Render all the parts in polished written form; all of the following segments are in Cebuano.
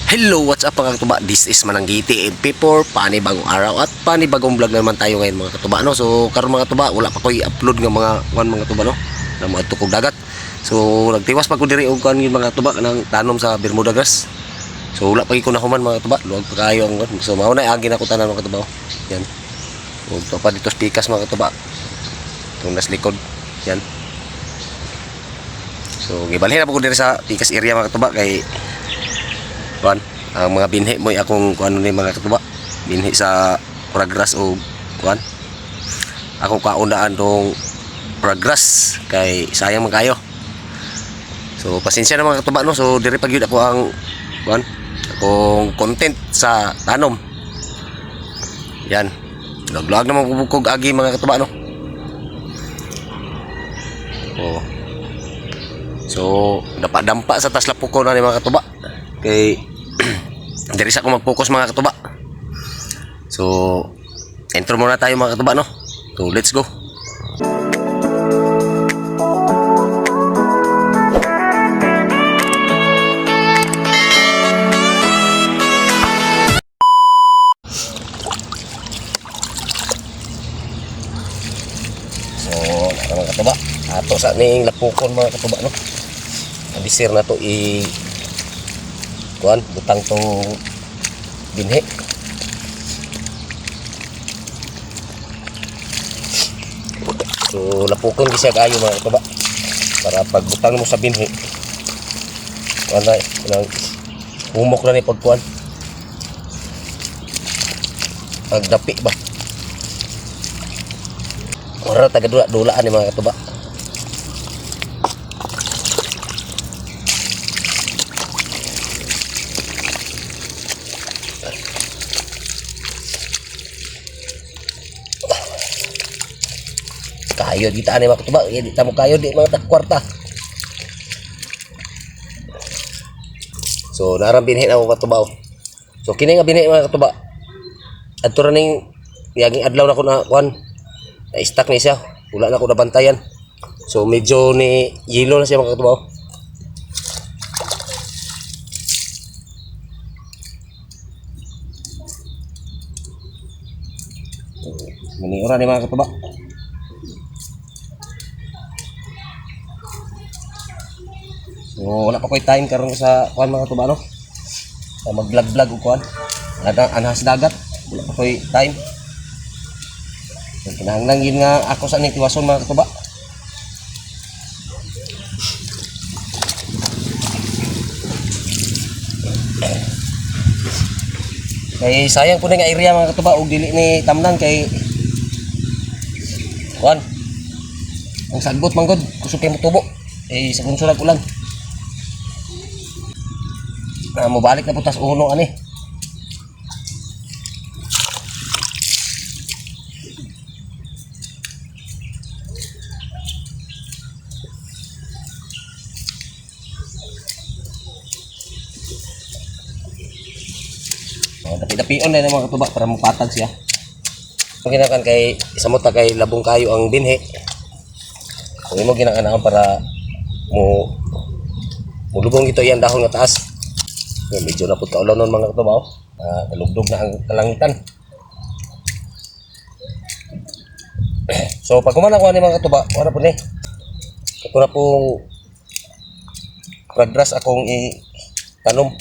Hello, what's up, mga katuba? This is Mananggiti MP4. Panibagong araw at panibagong vlog na naman tayo ngayon, mga katuba, no? So karon, mga katuba, wala pa ko'y upload nga mga kuan, mga katuba, no? Na mga tukog dagat. So nagtiwas pa ko diri og kuan yun, mga katuba, kanang tanom sa Bermuda grass. So wala pa ko nahuman, mga katuba. Luwag pa kayo ang kuan. So mao na agi na ko tanan, mga katuba, oh. Yan. Ug to pa dito sa pikas, mga katuba. Itong nas likod. Yan. So gibalhin na po ko diri sa pikas area, mga katuba, kay kuan ang mga binhi mo akong kuan ni, mga katuba, binhi sa progress o kuan akong kaunaan tong progress kay sayang man kayo. So pasensya na, mga katuba, no? So diri pa gyud ako ang kuan akong content sa tanom. Yan, laglag naman kog agi, mga katuba, no? Oh, so dampa-dampa sa taslapoko na ni, mga katuba, kay diri sa ako mag-focus, mga katuba. So intro muna tayo, mga katuba, no? So let's go. So nara, mga katuba, ato sa ning lapukon, mga katuba, no? Abisir na to i kuan butang tong binhi. So lapukon gyud siya kaayo, mga katuba, para pagbutang mo sa binhi, kuan na kanang humok na ni pagkuan pagdapi ba. Ora taga dula dulaan ni, mga katuba. Kayo di ta ani, mga katuba, di ta mo kayo di mga tag kwarta. So narang binhi na ako, katuba, oh. So kini nga binhi, mga katuba, adto ra ning yaging adlaw na ko na kuan na stock ni siya. Wala na ko nabantayan. So medyo ni yellow na siya, mga katuba, oh. Maniura ni, mga katuba. So wala pa ko'y time karon sa kuan, mga katuba, no? Sa mag-vlog-vlog og kuan. Ana anhas dagat, wala pa ko'y time. So kinahanglan yun nga ako sa ning tiwason, mga katuba. Kay sayang po na nga area, mga katuba, og dili ni tamnan kay kuan. Ang sagbot man gud, kusog kay motubo. Eh sa kunsurag ulan. Na mobalik na po tas uno ani. Oh, dapi-dapion na mga katuba para mupatag siya. Ang ginakan kay samot ta kay labong kayo ang binhi. Kung imo ginakanaon para mo mulubong ito iyang dahon nga taas. So, medyo na pud kaulan nun, mga katuba, oh. Ah, kalugdog na ang kalangitan. So pag kumana ko ani, mga katuba, wala po ni. Ito na pong progress akong i-tanom.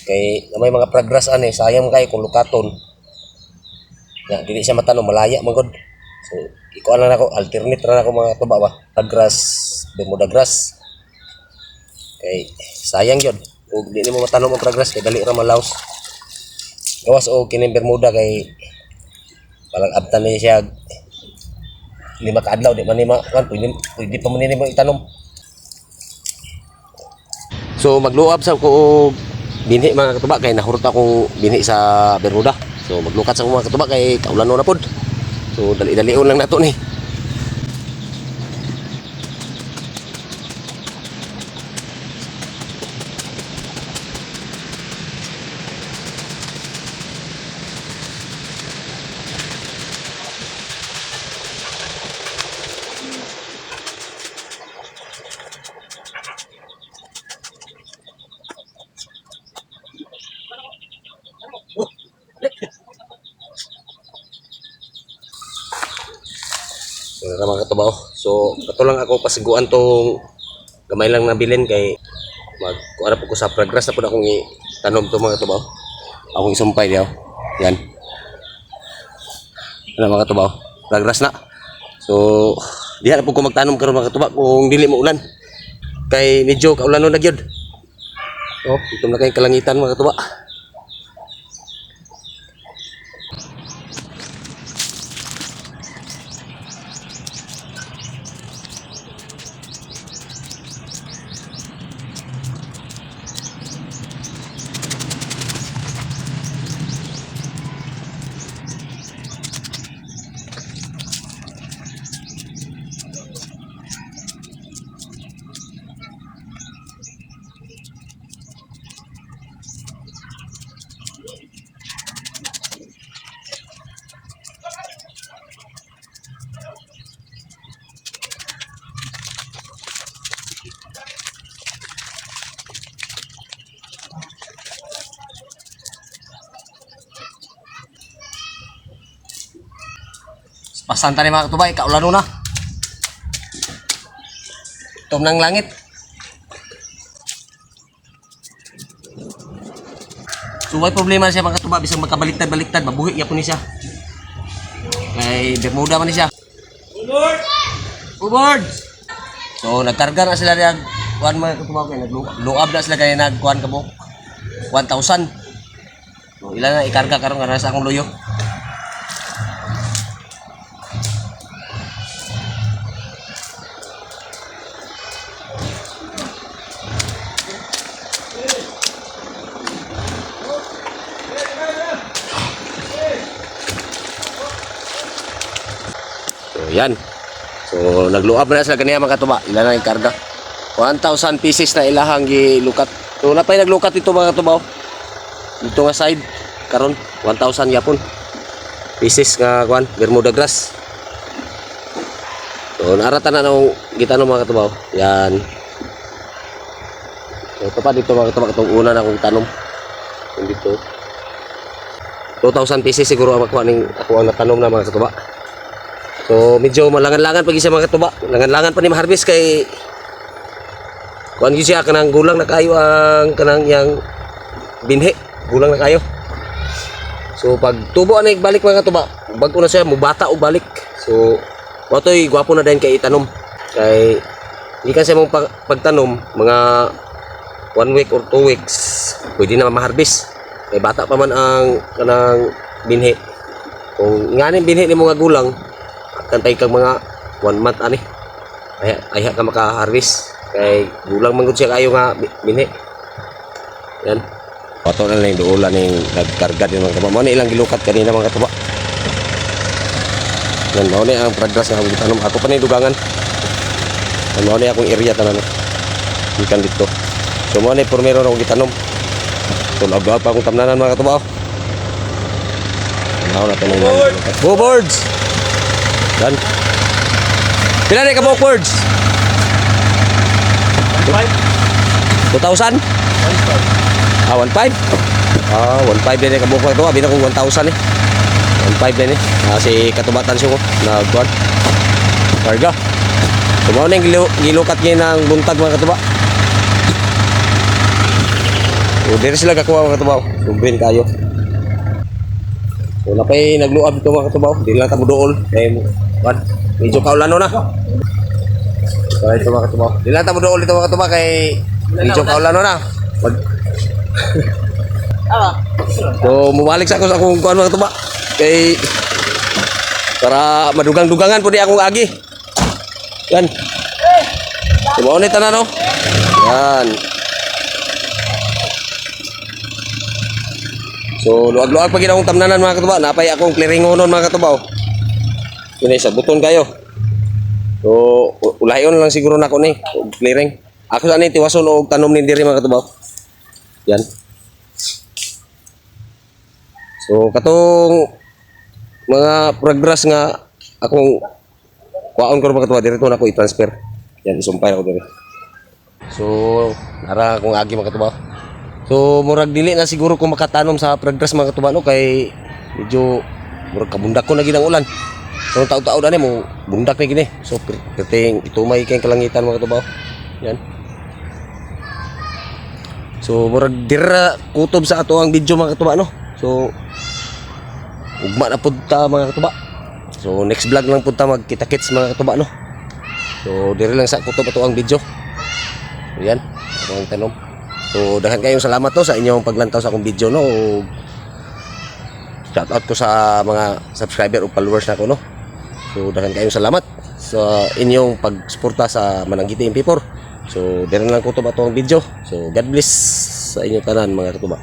Kay na may mga progress ani, sayang kayo kung lukaton. Ya, dili siya matanom, malaya man gud. So ikuan lang ako, alternate ra nako, mga katuba ba. Grass, Bermuda grass. Kay sayang yun. Ug di nimo matanom ang progress kay dali ra malaos. Gawas og kining Bermuda kay palang abtan ni siya 5 ka adlaw di man ni ma kuan, pwede, pwede pa man nimo itanom. So magluab sa ko og binhi, mga katuba, kay nahurot akong binhi sa Bermuda. So maglukat sa ko, mga katuba, kay kaulan na pod. So dali-dalion lang nato ni. Nara mga katuba, oh. So kato lang ako pasiguan tong gamay lang nabilin kay mag kuan na po ko sa progress na po na akong itanom to mga katuba, oh. Akong isumpay diyaw. Yan. Ano mga katuba, oh. Progress na. So diha na po ko magtanom karon mga katuba kung dili mo ulan. Kay medyo kaulanon na gyud. Oh, itom na kay kalangitan mga katuba. Pasanta ni mga katubay, kaulano na. Itom ng langit. So way problema siya mga katuba, bisag magkabaliktad-baliktad, mabuhi gyapon ni siya. Kay Bermuda man ni siya. Ubord! So nagkarga na sila diyan. Kuan mga katuba kay nagluab na sila kay nagkuan kamo. 1,000. So ilan na ikarga karon nga sa akong luyo. So yan. So nagluab na sila ganiya mga katuba. Ilan na ikarga? 1,000 pieces na ilahang gilukat. So napay naglukat dito mga katuba, oh. Dito nga side karon 1,000 yapon. Pieces nga kuan Bermuda grass. So naaratan na nung gitanom mga katuba, oh. Yan. So, ito pa dito mga katuba itong una na akong tanom. Yung dito. 2,000 pieces siguro ang makuha ning ako ang natanom na mga katuba. So medyo malangan-langan pag isa mga katuba. Langan-langan pa ni ma-harvest kay kuan gyud siya kanang gulang na kayo ang kanang yang binhi, gulang na kayo. So pag tubo ani balik mga katuba, bag-o na siya mubata og balik. So mao toy gwapo na dayon kay itanom. Kay gikan sa imong pagtanom mga 1 week or 2 weeks pwede na ma-harvest. Kay bata pa man ang kanang binhi. Kung nganing binhi nimo nga gulang, kantay kag mga 1 month ani. Ay ay ka maka-harvest kay gulang man gud siya kayo nga binhi. Yan. Pato na lang yung duola ning nagkarga din mga katuba. Mao ni ilang gilukat kanina mga katuba. Yan mao ni ang progress nga akong gitanom. Ako pa ni dugangan. Yan mao ni akong area tanan. Gikan dito. So mao ni pormero na akong gitanom. So lagaw pa akong tamnanan mga katuba. Mao na to ning Go birds. Yan. Pila ni ka buok birds? 2,000? Ah, 1.5? Ah, 1.5 din eh kabuok ito. Abi na kung 1,000 eh. 1.5 din eh. Ah, si Katubatan siya ko. Nagkuhan. Karga. So, mao na yung gilukat niya ng buntag mga katuba. So, diri sila kakuha mga katuba. Sumbin kayo. So, napay nagluab ito mga katuba. Di lang tamo dool. Kaya, kuhan. Medyo kaulano na. So, ito mga katuba. Di lang tamo dool ito mga katuba. Kay medyo kaulano na. So, mubalik sa ako sa akong kuan mga katuba. Kay para madugang-dugangan po di akong agi. Yan. So, mao ni tanan no. Yan. So, luag-luag pa gid akong tamnanan mga katuba. Napay akong clearingonon mga katuba. Oh. Yun ay, sa buton kayo. So, ulayon lang siguro nako ni og clearing. Ako sa ni tiwason og tanom ni diri mga katuba. Oh. Yan. So katong mga progress nga akong kuhaon ko mga katuba diri to nako i-transfer. Yan isumpay ako diri. So nara akong agi mga katuba. So murag dili na siguro ko makatanom sa progress mga katuba no kay medyo murag kabundak ko na gid ang ulan. So taod-taod ani mo bundak ni gini. So perting itumay kay kalangitan, mga katuba. Yan. So murag dira kutob sa ato ang video, mga katuba, no. So ugma na pud ta, mga katuba. So next vlog lang pud ta magkita-kits, mga katuba, no. So diri lang sa kutob ato ang video. So yan, ako ang tanom. So daghan kayong salamat to sa inyong paglantaw sa akong video, no. Ug shout out ko sa mga subscriber o followers nako, no. So daghan kayong salamat sa inyong pagsuporta sa Mananggiti MP4. So diri lang kutob ato ang video. So God bless sa inyong tanan, mga katuba.